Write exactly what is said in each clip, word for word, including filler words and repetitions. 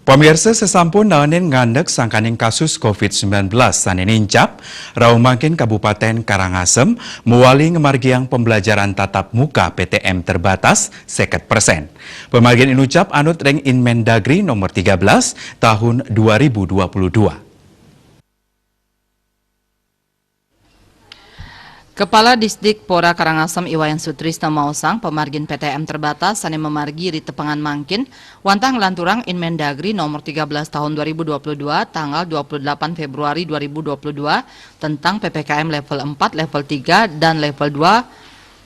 Pamirsa, sasampun naenin ngandeg sangkaning kasus covid sembilan belas sane nincap, rauh mangkin Kabupaten Karangasem mawali ngamargiang pembelajaran tatap muka P T M terbatas seket persen. Pamargin inucap anut ring Inmendagri nomor tiga belas tahun dua ribu dua puluh dua. Kepala Disdikpora Karangasem I Wayan Sutrisno maosang pamargin P T M terbatas sane mamargi ri tepengan mangkin wantah nglanturang Inmendagri nomor tiga belas tahun dua ribu dua puluh dua tanggal dua puluh delapan Februari dua ribu dua puluh dua tentang P P K M level empat, level tiga, dan level dua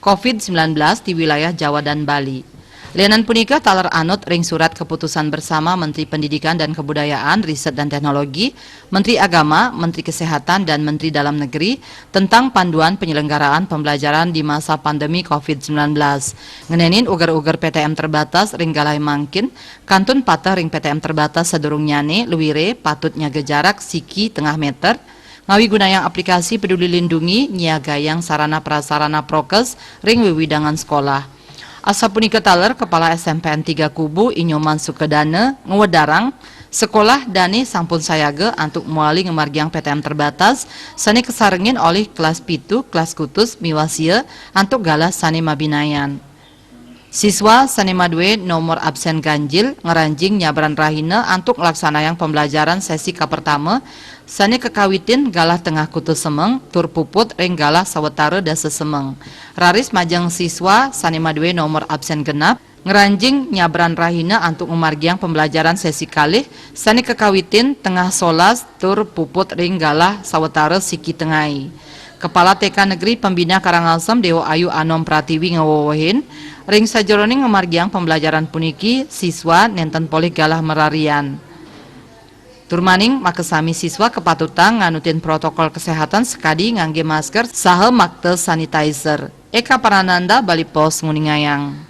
covid sembilan belas di wilayah Jawa dan Bali. Lianan punika taler anut ring surat keputusan bersama Menteri Pendidikan dan Kebudayaan, Riset dan Teknologi, Menteri Agama, Menteri Kesehatan, dan Menteri Dalam Negeri tentang panduan penyelenggaraan pembelajaran di masa pandemi covid sembilan belas. Ngenenin uger-uger P T M terbatas ring galahé mangkin, kantun pateh ring P T M terbatas sadurungnyane, luire patut nyaga jarak siki tengah meter, ngawi gunayang aplikasi Peduli Lindungi, nyiagayang sarana prasarana prokes ring wewidangan sekolah. Asapunika taler Kepala S M P N tiga Kubu, I Nyoman Sukedana, ngwedarang sekolah dane sampun sayaga antuk mawali ngamargiang P T M terbatas sane kasarengin olih kelas pitu, kelas kutus miwah sia antuk galah sane mabinayan. Siswa sane madue nomor absen ganjil ngranjing nyabran rahina antuk nglaksanayang pembelajaran sesi kapertama sane kakawitin galah tengah kutus semeng tur puput ring galah sawatara dasa semeng. Raris majeng siswa sane madue nomor absen genap ngranjing nyabran rahina antuk ngamargiang pembelajaran sesi kalih sane kakawitin tengah solas tur puput ring galah sawatara siki tengai. Kepala T K Negeri Pembina Karangasem Dewa Ayu Anom Pratiwi ngawewehin, ring sajeroning ngamargiang pembelajaran puniki, siswa nenten polih galah mararian. Tur malih, makasami siswa kapatutang nganutin protokol kesehatan sakadi ngangge masker saha makta sanitizer. Eka Prananda, Bali Post, nguningayang.